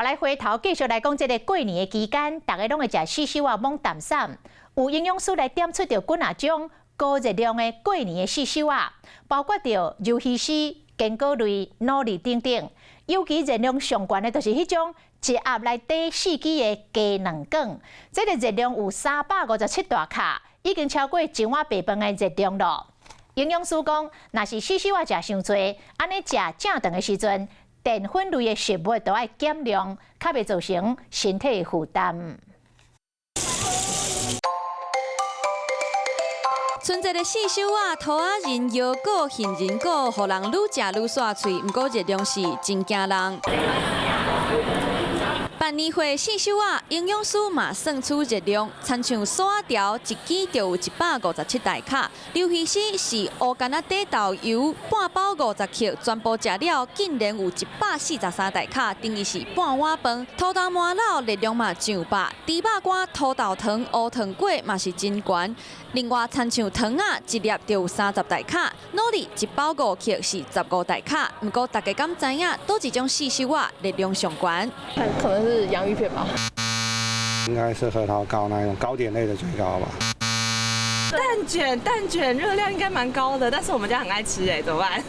好，來回頭繼續來講，這个過年的期間，逐家攏會食四手仔摸淡散。有營養師來點出著幾若種高熱量的過年的四手仔，包括著魷魚絲、堅果類、滷味等等。尤其熱量上懸的，就是彼種一盒內底四支的雞卵卷，這个熱量有357大卡，已經超過一碗白飯的熱量囉。營養師講，若是四手仔食傷濟，按呢食正頓的時陣，澱粉類的食物都愛減量，較袂造成身體負擔。春節的四手仔，桃仔仁、腰果、杏仁果，予人愈食愈煞喙，毋過熱量是真驚人。辦年貨四手仔，營養師嘛算出熱量，親像素仔條一支就有157大卡，魷魚絲是烏柑仔底豆油，半包50克，全部食了竟然有143大卡，等於是半碗飯。土豆麻荖熱量嘛上百，豬肉乾、土豆糖、烏糖粿嘛是真懸。另外，親像糖仔一粒就有30大卡，滷味一包5克是15大卡。毋過大家敢知影，佗一種四手仔熱量上懸？可能是洋芋片吧。應該是核桃糕那種糕點類的最高吧。蛋捲，蛋捲熱量應該蠻高的，但是我們家很愛吃哎，怎麼辦？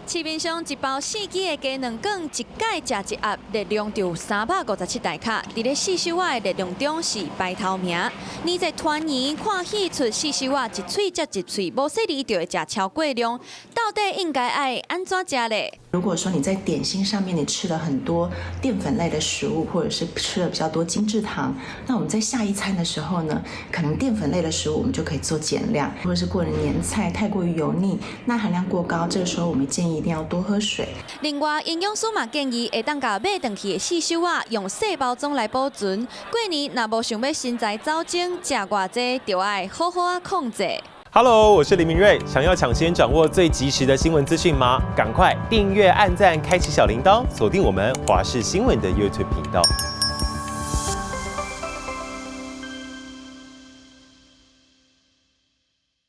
市面上一包四支的雞卵卷，一擺食一盒，熱量就有357大卡。佇咧四手仔的熱量中是排頭名。年節團圓看戲出四手仔，一喙接一喙，無細膩就會食超過量。到底應該愛按怎食咧？如果說你在點心上面你吃了很多澱粉類的食物，或者是吃了比較多精製糖，那我們在下一餐的時候呢，可能澱粉類的食物我們就可以做減量，或者是過了年菜太過於油膩，鈉含量過高，這個時候我們建議一定要多喝水。另外，營養師嘛建議會當共買轉去的四手仔用細包裝來保存。過年若無想欲身材走鐘，食偌濟就愛好好仔控制。 Hello，我是林明睿，想要搶先掌握最及時的新聞資訊嗎？趕快訂閱、按讚、開啟小鈴鐺，鎖定我們華視新聞的 YouTube 頻道。